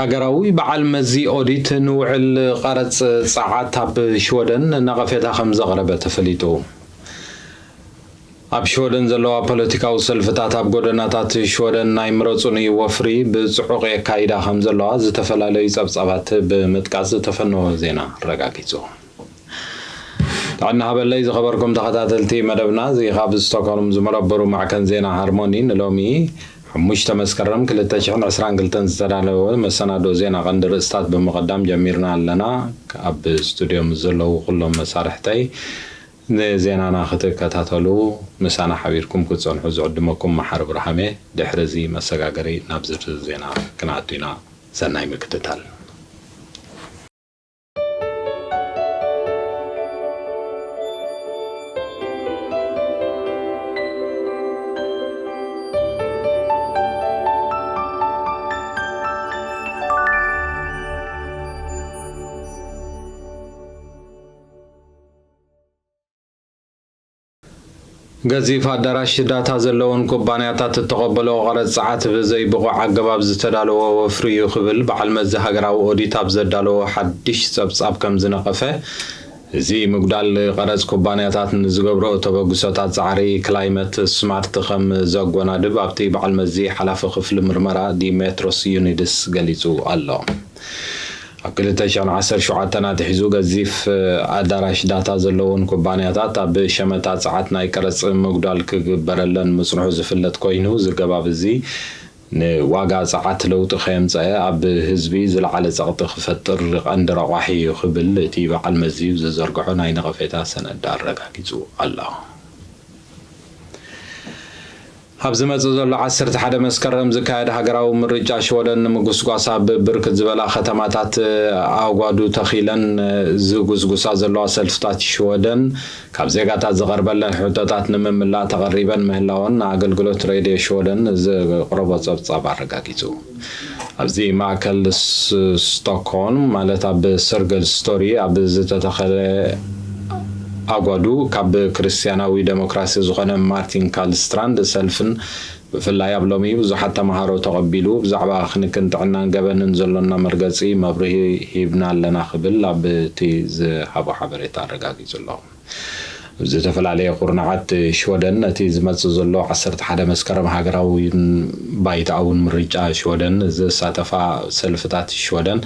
ሃገራዊ በዓል መዚ ኦዲት ንውዕል ቀረጽ ጸዓት ኣብ ሽወደን ነቐፌታ ከም ዘቕረበ ተፈሊጡ። ኣብ ሽወደን ዘለዋ ፖለቲካዊ ሰልፍታት ኣብ ጎደናታት ሽወደን ናይ ምረጹኒ ወፍሪ ብጽዑቕ የካይዳ ከም ዘለዋ ዝተፈላለዩ ጸብጻባት ብምጥቃስ ዝተፈነወ ዜና ኣረጋጊጹ። ጥዕና ሃበለይ ዝኸበርኩም ተኸታተልቲ መደብና፣ እዚ ካብ ስቶክሆልም ዝመረበሩ ማዕከን ዜና ሃርሞኒ ንሎሚ ሓሙሽተ መስከረም ክልተ ሽሕን ዕስራን ክልተን ዝተዳለወ መሰናዶ ዜና ቀንዲ ርእስታት ብምቕዳም ጀሚርና ኣለና። ኣብ ስቱድዮ ምስ ዘለዉ ኩሎም መሳርሕተይ ንዜናና ክትከታተሉ ምሳና ሓቢርኩም ክትጸንሑ ዝዕድመኩም መሓሪ ብርሃሜ። ድሕሪ እዚ መሰጋገሪ ናብ ዝርዝር ዜና ክንኣቱ ኢና። ሰናይ ምክትታል። ገዚፍ ኣዳራሽ ዳታ ዘለወን ኩባንያታት እተቐበልኦ ቀረጽ ጸዓት ብዘይብቑዕ ኣገባብ ዝተዳለወ ወፍሪ እዩ ክብል በዓል መዚ ሃገራዊ ኦዲት ኣብ ዘዳለዎ ሓድሽ ጸብጻብ ከም ዝነቐፈ፣ እዚ ምጉዳል ቀረጽ ኩባንያታት ንዝገብርኦ ተበግሶታት ጻዕሪ ክላይመት ስማርት ከም ዘጎናድብ ኣብቲ በዓል መዚ ሓላፊ ክፍሊ ምርመራ ዲሜትሮስ ዩኒድስ ገሊጹ ኣሎ። ኣብ ክልተ ሽሕን ዓሰርተ ሸውዓተን ኣትሒዙ ገዚፍ ኣዳራሽ ዳታ ዘለወን ኩባንያታት ኣብ ሸመታ ጸዓት ናይ ቀረጽ ምጉዳል ክግበረለን ምጽንሑ ዝፍለጥ ኮይኑ፣ እዚ ኣገባብ እዚ ንዋጋ ጸዓት ለውጢ ከየምጸአ ኣብ ህዝቢ ዝለዓለ ጸቕጢ ክፈጥር ቀንዲ ረቋሒ እዩ ክብል እቲ በዓል መዚ ዝዘርግሖ ናይ ነቐፌታ ሰነድ ኣረጋጊጹ ኣሎ። ኣብ ዝመጽእ ዘሎ ዓሰርተ ሓደ መስከረም ዝካየድ ሃገራዊ ምርጫ ሽወደን ንምጉስጓስ ኣብ ብርክት ዝበላ ከተማታት ኣጓዱ ተኺለን ዝጉስጉሳ ዘለዋ ሰልፍታት ሽወደን፣ ካብ ዜጋታት ዝቐርበለን ሕቶታት ንምምላእ ተቐሪበን ምህላወን ንኣገልግሎት ሬድዮ ሽወደን ዘቕረቦ ጸብጻብ ኣረጋጊጹ። ኣብዚ ማእከል ስ-፣ ስቶክሆልም፣ ማለት ኣብ ሰርገል ስቶሪ ኣብ ዝተተኸለ ኣጓዱ፣ ካብ ክርስትያናዊ ደሞክራሲ ዝኾነ ማርቲን ካልስትራንድ ሰልፍን፣ ብፍላይ ኣብ ሎሚ ብዙሓት ተማሃሮ ተቐቢሉ፣ ብዛዕባ ክንክን ጥዕናን ገበንን ዘሎና መርገጺ መብርሂ ሂብና ኣለና ክብል ኣብቲ ዝሃቦ ሓበሬታ ኣረጋጊጹ ኣሎ። ኣብ ዝተፈላለየ ኩርናዓት ሽወደን ነቲ ዝመጽእ ዘሎ ዓሰርተ ሓደ መስከረም ሃገራውን ባይቶኣውን ምርጫ ሽወደን ዝሳተፋ ሰልፍታት ሽወደን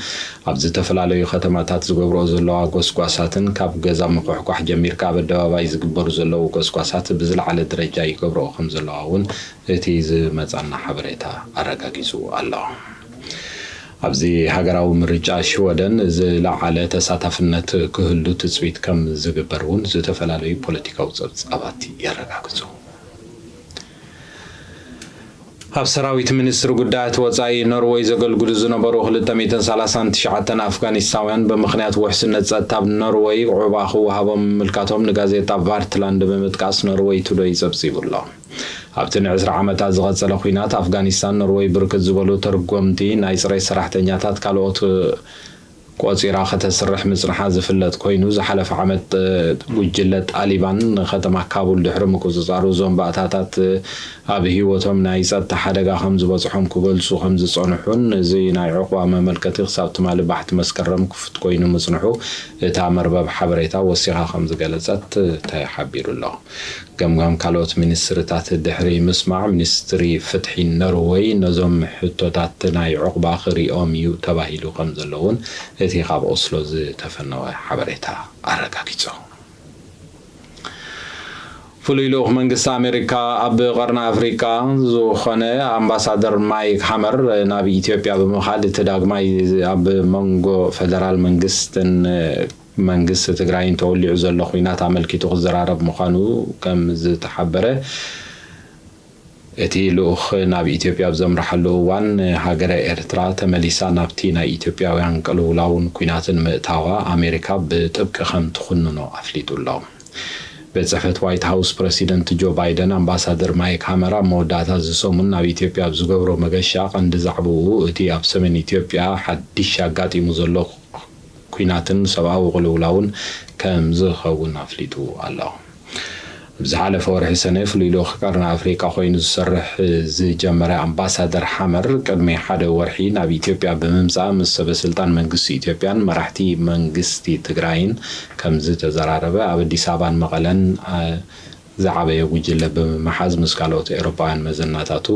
ኣብ ዝተፈላለዩ ከተማታት ዝገብርኦ ዘለዋ ጎስጓሳትን ካብ ገዛ ምኩሕኳሕ ጀሚርካ ኣብ ኣደባባይ ዝግበሩ ዘለዉ ጎስጓሳት ብዝለዓለ ደረጃ ይገብርኦ ከም ዘለዋ እውን እቲ ዝመጻና ሓበሬታ ኣረጋጊጹ ኣሎ። ኣብዚ ሃገራዊ ምርጫ ሽወደን ዝለዓለ ተሳታፍነት ክህሉ ትጽቢት ከም ዝግበር እውን ዝተፈላለዩ ፖለቲካዊ ጸብጻባት የረጋግጹ። ኣብ ሰራዊት ሚኒስትሪ ጉዳያት ወጻኢ ኖርወይ ዘገልግሉ ዝነበሩ ክልተ ሚእትን ሰላሳን ትሽዓተን ኣፍጋኒስታውያን ብምኽንያት ውሕስነት ጸጥታ ኣብ ኖርወይ ዑቕባ ክወሃቦም ምምልካቶም ንጋዜጣ ቫርትላንድ ብምጥቃስ ኖርወይ ቱደይ ጸብጺቡ ኣሎ። ኣብቲ ንዕስራ ዓመታት ዝቐጸለ ኲናት ኣፍጋኒስታን፣ ኖርወይ ብርክት ዝበሉ ተርጎምቲ ናይ ጽሬት ሰራሕተኛታት ካልኦት ቆጺራ ከተስርሕ ምጽንሓ ዝፍለጥ ኮይኑ፣ ዝሓለፈ ዓመት፣ እ፣ ጉጅለ ጣሊባን ንከተማ ካቡል ድሕሪ ምቁጽጻሩ፣ እዞም ባእታታት፣ እ፣ ኣብ ህይወቶም ናይ ጸጥታ ሓደጋ ከም ዝበጽሖም ክገልጹ ከም ዝጸንሑን፣ እዚ ናይ ዑቕባ መመልከቲ ክሳብ ትማሊ ባሕቲ መስከረም ክፉት ኮይኑ ምጽንሑ እታ መርበብ ሓበሬታ ወሲኻ ከም ዝገለጸት ተሓቢሩ ኣሎ። ገምጋም ካልኦት ሚኒስትሪታት ድሕሪ ምስማዕ፣ ሚኒስትሪ ፍትሒ ኖርወይ ነዞም ሕቶታት ናይ ዑቕባ ክሪኦም እዩ ተባሂሉ ከም ዘሎ እውን እቲ ካብ ኦስሎ ዝተፈነወ ሓበሬታ ኣረጋጊጹ። ፍሉይ ልኡኽ መንግስቲ ኣሜሪካ ኣብ ቀርኒ ኣፍሪቃ ዝኾነ ኣምባሳደር ማይክ ሃመር ናብ ኢትዮጵያ ብምኻድ፣ እቲ ዳግማይ ኣብ መንጎ ፈደራል መንግስትን መንግስቲ ትግራይን ተወሊዑ ዘሎ ኲናት ኣመልኪቱ ክዘራረብ ምዃኑ ከም ዝተሓበረ፣ እቲ ልኡኽ ናብ ኢትዮጵያ ኣብ ዘምርሓሉ እዋን፣ ሃገረ ኤርትራ ተመሊሳ ናብቲ ናይ ኢትዮጵያውያን ቅልውላውን ኲናትን ምእታዋ ኣሜሪካ ብጥብቂ ከም ትኹንኖ ኣፍሊጡ ኣሎ። ቤት ጽሕፈት ዋይት ሃውስ፣ ፕረሲደንት ጆ ባይደን ኣምባሳደር ማይክ ሃመር ኣብ መወዳእታ እዚ ሰሙን ናብ ኢትዮጵያ ኣብ ዝገብሮ መገሻ፣ ቀንዲ ዛዕባኡ እቲ ኣብ ሰሜን ኢትዮጵያ ሓድሽ ኣጋጢሙ ዘሎ ኲናትን ሰብኣዊ ቅልውላውን ከም ዝኸውን ኣፍሊጡ ኣሎ። ዝሓለፈ ወርሒ ሰነ ፍሉይ ልኡኽ ቀርኒ ኣፍሪቃ ኮይኑ ዝሰርሕ ዝጀመረ ኣምባሳደር ሓመር፣ ቅድሚ ሓደ ወርሒ ናብ ኢትዮጵያ ብምምጻእ ምስ ሰበ ስልጣን መንግስቲ ኢትዮጵያን መራሕቲ መንግስቲ ትግራይን ከም ዝተዘራረበ፣ ኣብ ኣዲስ ኣበባን መቐለን፣ አ፣ ዝዓበየ ጉጅለ ብምምሓዝ ምስ ካልኦት ኤውሮጳውያን መዘናታቱ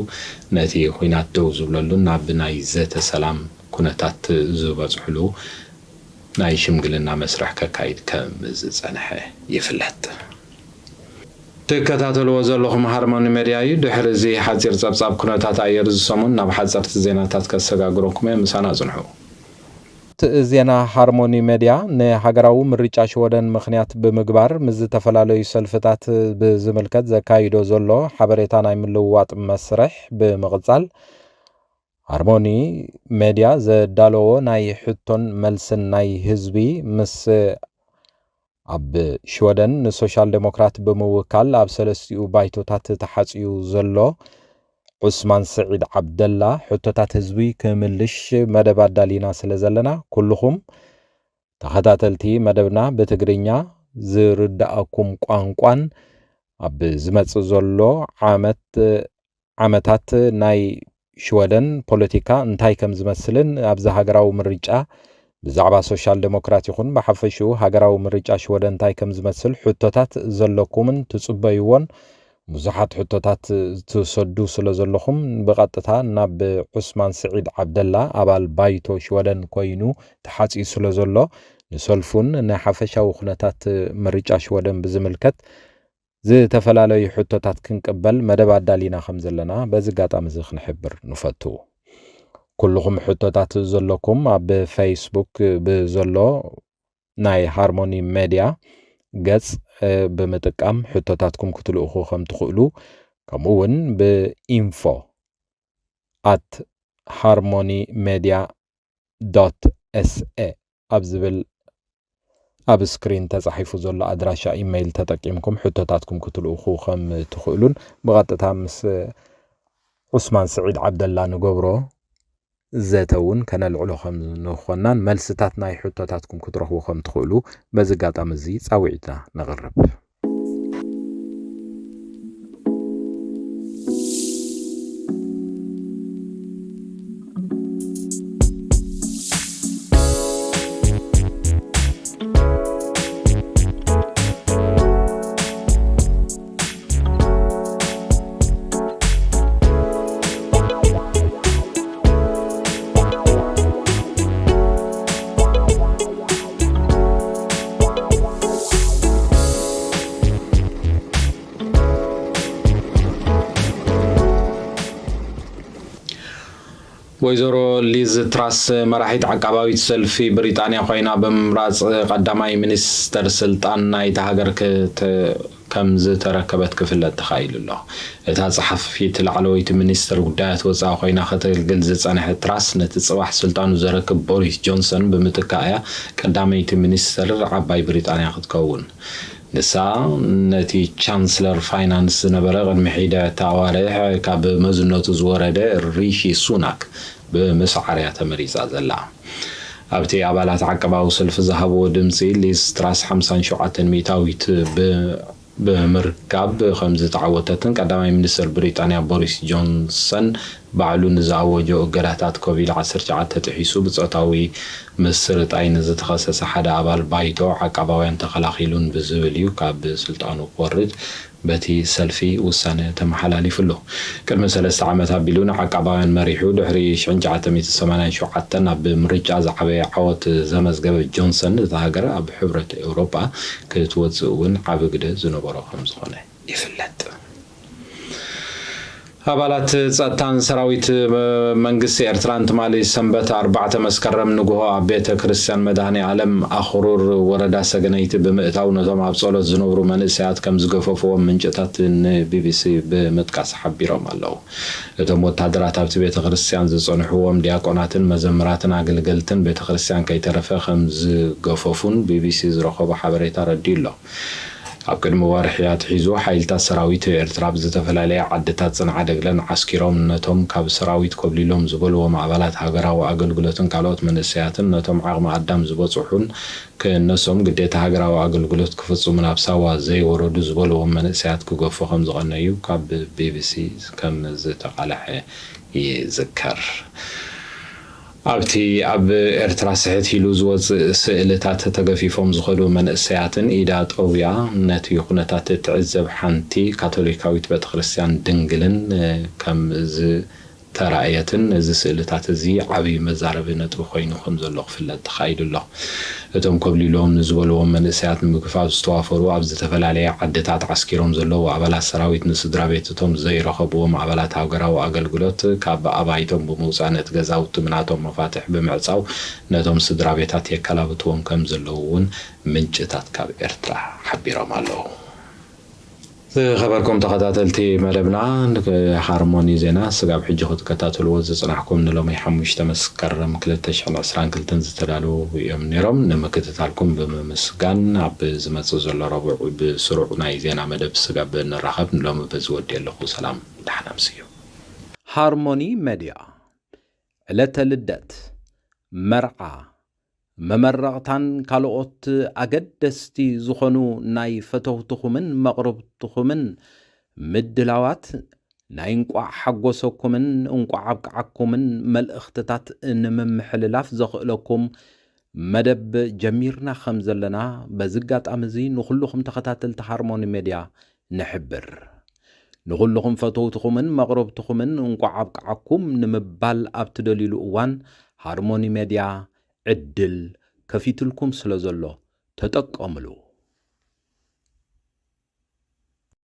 ነቲ ኹናት ደው ዝብለሉን ናብ ናይ ዘተ ሰላም ኩነታት ዝበጽሕሉ ናይ ሽምግልና መስርሕ ከካይድ ከም ዝጸንሐ ይፍለጥ። ትከታተልዎ ዘለኹም ሃርሞኒ ሜድያ እዩ። ድሕሪ እዚ ሓጺር ጸብጻብ ኩነታት ኣየር ዝሰሙን ናብ ሓጸርቲ ዜናታት ከሰጋግረኩም እየ። ምሳና ጽንሑ። ዜና ሃርሞኒ ሜድያ። ንሃገራዊ ምርጫ ሽወደን ምኽንያት ብምግባር ምስ ዝተፈላለዩ ሰልፍታት ብዝምልከት ዘካይዶ ዘሎ ሓበሬታ ናይ ምልውዋጥ መስርሕ ብምቕጻል፣ ሃርሞኒ ሜድያ ዘዳለዎ ናይ ሕቶን መልስን ናይ ህዝቢ ምስ ኣብ ሽወደን ንሶሻል ዴሞክራት ብምውካል ኣብ ሰለስቲኡ ባይቶታት ተሓጽዩ ዘሎ ዑስማን ስዒድ ዓብደላ፣ ሕቶታት ህዝቢ ክምልሽ መደብ ኣዳሊና ስለ ዘለና፣ ኩልኹም ተኸታተልቲ መደብና ብትግርኛ ዝርድኣኩም ቋንቋን ኣብ ዝመጽእ ዘሎ ዓመት ዓመታት ናይ ሽወደን ፖለቲካ እንታይ ከም ዝመስልን ኣብዚ ሃገራዊ ምርጫ ብዛዕባ ሶሻል ዴሞክራት ይኹን ብሓፈሽኡ ሃገራዊ ምርጫ ሽወደን እንታይ ከም ዝመስል ሕቶታት ዘለኩምን ትጽበይዎን ብዙሓት ሕቶታት ትሰዱ ስለ ዘለኹም፣ ብቐጥታ ናብ ዑስማን ስዒድ ዓብደላ፣ ኣባል ባይቶ ሽወደን ኮይኑ ተሓጽዩ ስለ ዘሎ፣ ንሰልፉን ንሓፈሻዊ ኩነታት ምርጫ ሽወደን ብዝምልከት ዝተፈላለዩ ሕቶታት ክንቅበል መደብ ኣዳሊና ከም ዘለና በዚ ኣጋጣሚ እዚ ክንሕብር ንፈቱ። ኩልኹም ሕቶታት ዘለኩም ኣብ ፌስቡክ ብዘሎ ናይ ሃርሞኒ ሜድያ ገጽ፣ እ፣ ብምጥቃም ሕቶታትኩም ክትልእኹ ከም ትኽእሉ፣ ከምኡ እውን ብኢንፎ ኣት ሃርሞኒ ሜድያ ዶት ኤስኤ ኣብ ዝብል ኣብ ስክሪን ተጻሒፉ ዘሎ ኣድራሻ ኢመይል ተጠቂምኩም ሕቶታትኩም ክትልእኹ ከም ትኽእሉን ብቐጥታ ምስ ዑስማን ስዒድ ዓብደላ ንገብሮ ዘተ እውን ከነልዕሎ ከም ንኾናን መልስታት ናይ ሕቶታትኩም ክትረኽቡ ከም ትኽእሉ በዚ ኣጋጣሚ እዚ ጻውዒትና ነቕርብ። ወይዘሮ ሊዝ ትራስ መራሒት ዓቃባዊት ሰልፊ ብሪጣንያ ኮይና ብምምራጽ ቀዳማይ ሚኒስተር ስልጣን ናይታ ሃገር ክተ-፣ ከም ዝተረከበት ክፍለጥ ተኻኢሉ ኣሎ። እታ ጸሓፊት ላዕለወይቲ ሚኒስተር ጉዳያት ወጻኢ ኮይና ከተገልግል ዝጸንሐት ትራስ ነቲ ጽባሕ ስልጣኑ ዘረክብ ቦሪስ ጆንሰን ብምትካእ እያ ቀዳመይቲ ሚኒስተር ዓባይ ብሪጣንያ ክትከውን። ንሳ ነቲ ቻንስለር ፋይናንስ ዝነበረ ቅድሚ ሒደት ኣዋርሕ ካብ መዝነቱ ዝወረደ ሪሺ ሱናክ ብምስዓር እያ ተመሪጻ ዘላ። ኣብቲ ኣባላት ዓቀባዊ ሰልፊ ዝሃብዎ ድምጺ ሊዝ ትራስ ሓምሳን ሸውዓተን ሚእታዊት ብ-፣ ብምርካብ ከም ዝተዓወተትን ቀዳማይ ሚኒስተር ብሪጣንያ ቦሪስ ጆንሰን ባዕሉ ንዝኣወጆ እገዳታት ኮቪድ ዓሰርተ ትሽዓተ ጥሒሱ ብጾታዊ ምስርጣይ ንዝተኸሰሰ ሓደ ኣባል ባይቶ ዓቃባውያን ተኸላኺሉን ብዝብል እዩ ካብ ስልጣኑ ክወርድ በቲ ሰልፊ ውሳነ ተመሓላሊፉ ኣሎ። ቅድሚ ሰለስተ ዓመት ኣቢሉ ንዓቃባውያን መሪሑ ድሕሪ ሽሕን ትሽዓተ ሚእትን ሰማንያን ሸውዓተን ኣብ ምርጫ ዝዓበየ ዓወት ዘመዝገበ ጆንሰን እታ ሃገር ኣብ ሕብረት ኤውሮጳ ክትወጽእ እውን ዓቢ ግደ ዝነበሮ ከም ዝኾነ ይፍለጥ። ኣባላት ጸጥታን ሰራዊት መንግስቲ ኤርትራን ትማሊ ሰንበት ኣርባዕተ መስከረም ንግሆ ኣብ ቤተ ክርስቲያን መድኃኔ ዓለም ኣኽሩር ወረዳ ሰገነይቲ ብምእታው ነቶም ኣብ ጸሎት ዝነብሩ መንእሰያት ከም ዝገፈፍዎም ምንጭታት ንቢቢሲ ብምጥቃስ ሓቢሮም ኣለዉ። እቶም ወታደራት ኣብቲ ቤተ ክርስቲያን ዝጸንሕዎም ዲያቆናትን መዘምራትን ኣገልገልትን ቤተ ክርስቲያን ከይተረፈ ከም ዝገፈፉን ቢቢሲ ዝረኸቦ ሓበሬታ ረዲኡ ኣሎ። ኣብ ቅድሚ ወርሒ ኣትሒዙ ሓይልታት ሰራዊት ኤርትራ ኣብ ዝተፈላለያ ዓድታት ጽንዓደግለን ዓስኪሮም ነቶም ካብ ሰራዊት ኮብሊሎም ዝበልዎም ኣባላት ሃገራዊ ኣገልግሎትን ካልኦት መንእሰያትን ነቶም ዓቕሚ ኣዳም ዝበጽሑን ክእነሶም ግዴታ ሃገራዊ ኣገልግሎት ክፍጽሙ ናብ ሳዋ ዘይወረዱ ዝበልዎም መንእሰያት ክገፉ ከም ዝቐነዩ ካብ ቢቢሲ ከም ዝተቓልሐ ይዝከር። ኣብቲ ኣብ ኤርትራ ስሕት ኢሉ ዝወጽእ ስእልታት ተገፊፎም ዝኸዱ መንእሰያትን ኢዳ ጠውያ ነቲ ኩነታት እትዕዘብ ሓንቲ ካቶሊካዊት ቤተክርስትያን ድንግልን ከም ዝተራእየትን እዚ ስእልታት እዚ ዓብዪ መዛረቢ ነጥቢ ኮይኑ ከም ዘሎ ክፍለጥ ተኻኢሉ ኣሎ። እቶም ኮብሊሎም ንዝበልዎም መንእሰያት ንምግፋፍ ዝተዋፈሩ ኣብ ዝተፈላለየ ዓድታት ዓስኪሮም ዘለዉ ኣባላት ሰራዊት ንስድራ ቤት እቶም ዘይረኸብዎም ኣባላት ሃገራዊ ኣገልግሎት ካብ ኣባይቶም ብምውፃእ ነቲ ገዛውቲ ብናቶም መፋትሕ ብምዕፃው ነቶም ስድራ ቤታት የከላብትዎም ከም ዘለዉ እውን ምንጭታት ካብ ኤርትራ ሓቢሮም ኣለዉ። ዝኸበርኩም ተኸታተልቲ መደብና፣ ሃርሞኒ ዜና ስጋብ ሕጂ ክትከታተልዎ ዝጽናሕኩም ንሎሚ ሓሙሽተ መስከረም ክልተ ሽሕን ዕስራን ክልተን ዝተዳለዉ እዮም ነይሮም። ንምክትታልኩም ብምምስጋን ኣብ ዝመጽእ ዘሎ ረቡዕ ብስሩዕ ናይ ዜና መደብ ስጋብ ንራኸብ ንሎሚ በዚ ወዲ ኣለኹ። ሰላም፣ ደሓን ኣምስዩ። ሃርሞኒ መድያ፣ ዕለተ ልደት፣ መርዓ፣ መመረቕታን ካልኦት ኣገደስቲ ዝኾኑ ናይ ፈተውትኹምን መቕርብትኹምን ምድላዋት ናይ እንቋዕ ሓጎሰኩምን እንቋዕ ኣብቅዓኩምን መልእኽትታት ንምምሕልላፍ ዘኽእለኩም መደብ ጀሚርና ከም ዘለና በዚ ኣጋጣሚ እዚ ንኹልኹም ተኸታተልቲ ሃርሞኒ ሜድያ ንሕብር። ንኹልኹም ፈተውትኹምን መቕርብትኹምን እንቋዕ ኣብቅዓኩም ንምባል ኣብ ትደልዩሉ እዋን ሃርሞኒ ሜድያ ዕድል ከፊትልኩም ስለ ዘሎ ተጠቀምሉ።